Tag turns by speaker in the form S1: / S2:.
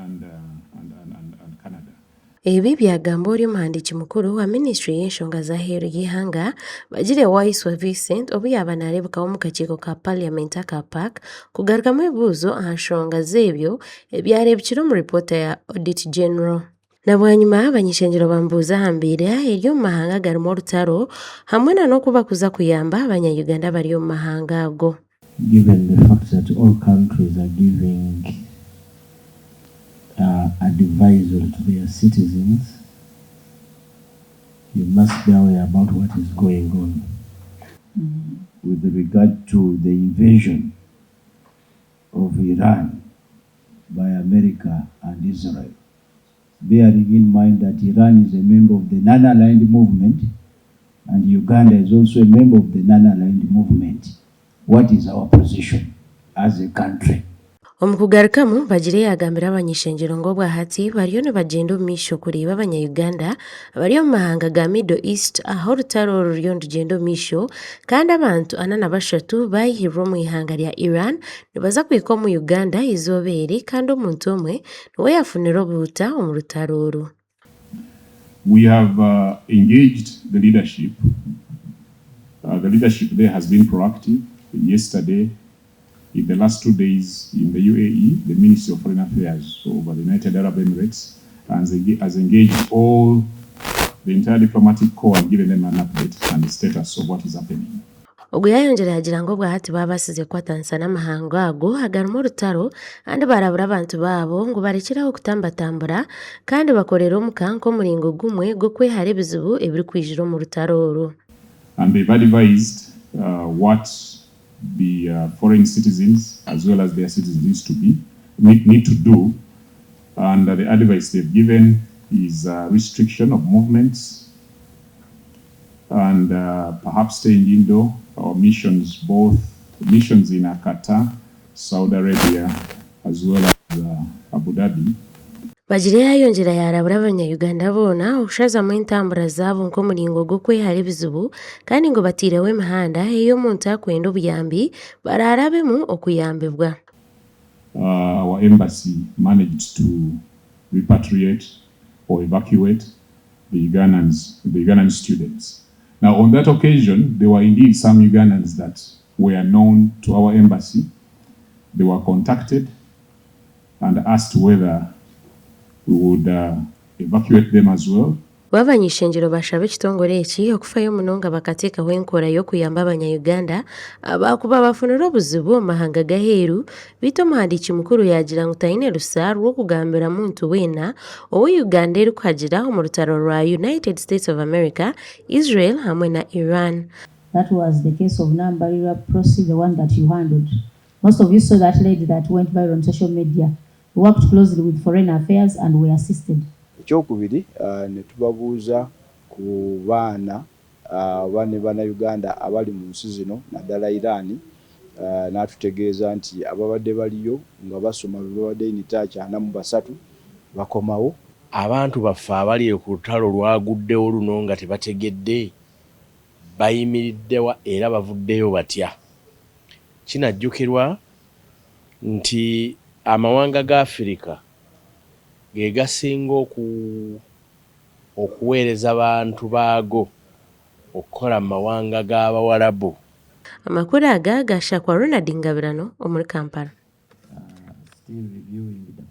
S1: and, uh, and, and, and, and Canada.
S2: Ebi byagambwa ori omuhandiiki mukuru wa minisiture y'enshonga z'aheeru y'eihanga, Bagire Waiswa Vincent obu yaaba naareebekaho omu kakiiko ka Parliament aka PAC kugarukamu ebibuuzo aha nshonga z'ebyo ebyareebukire omu ripoota ya Audit General. Na bwanyima abany'ishengyero bamubuuza aha mbeera eri omu mahanga agarimu orutaro hamwe na n'oku bakuza kuyamba abanya-Uganda abari omu mahanga ago.
S3: Given the fact that all countries are giving advisory to their citizens, you must be aware about what is going on.
S4: With regard to the invasion of Iran by America and Israel, bearing in mind that Iran is a member of the non-aligned movement and Uganda is also a member of the non-aligned movement. What is our position as a country?
S2: Omu kugarukamu, Bagire yaagambira abany'ishengyero ngu obwahati bariyo nibagyenda omu maisho kureeba abanya-Uganda abari omu mahanga ga Middle East ahu orutaro oru ruriyo nirugyenda omu maisho kandi abantu 43 baayihirwe omu ihanga rya Iran nibaza kuhika omu Uganda eizooba eri kandi omuntu omwe niwe yaafunire obuhuta omu rutaro oru.
S1: We have engaged the leadership. The leadership there has been proactive. Yesterday, in the last 2 days in the UAE, the Ministry of Foreign Affairs over the United Arab Emirates has engaged all the entire diplomatic corps and given them an update and the status of what is happening.
S2: Ogu yaayongyera yaagira ngu obwahati baabaasize kukwatanisa n'amahanga ago agarimu orutaro kandi barabura abantu baabo ngu barekyere aho kutambatambura kandi bakorere omuka nk'omuringo gumwe gw'okwehara ebizibu ebirikwijira omu rutaro oru.
S1: And they've advised what the foreign citizens as well as their citizens needs to be need, need to do. And the advice they've given is restriction of movements and perhaps staying indoor. Our missions, both missions in Qatar, Saudi Arabia, as well as Abu Dhabi.
S2: Bagire yaayongyera yaarabura abanya-Uganda boona okushazamu entambura zaabo nk'omuringo gw'okwehara ebizibu kandi ngu bateireho emihanda ei omuntu akwenda obuyambi baraarabemu okuyambibwa.
S1: Our embassy managed to repatriate or evacuate the Ugandans, the Ugandan students. Now, on that occasion, there were indeed some Ugandans that were known to our embassy. They were contacted and asked whether we would evacuate them as well.
S2: Bo abany'ishengyero bashaba ekitongore eki okufayo munonga bakateekaho enkora y'okuyamba abanya-Uganda abakuba bafunire obuzibu omu mahanga g'aheeru beitu omuhandiiki mukuru yaagira ngu taine rusa rw'okugambira muntu weena ou Uganda erikuhagira omu rutaro rwa United States of America, Israel hamwe na Iran.
S5: That was the case of Nambalirwa Prossy, the one that you handled. Most of you saw that lady that went viral on social media. We worked closely with Foreign Affairs and we assisted.
S6: Ekyokubiri ne tubabuuza ku baana oba ne bannayuganda abali mu nsi zino naddala Iran, n'atutegeeza nti ababadde baliyo nga basoma be babadde in touch 43 bakomawo.
S7: Abantu baffe abali ku lutalo lwaguddewo luno nga tebategedde bayimiriddewa era bavuddeyo batya. Kinajjukirwa nti amawanga ga Afirika ge gasinga okuweereza bantu baago okukola mu mawanga g'Abawarabu.
S2: Amakuru aga gashakwa Ronald Ngabirano omuri Kampala.
S3: Still reviewing the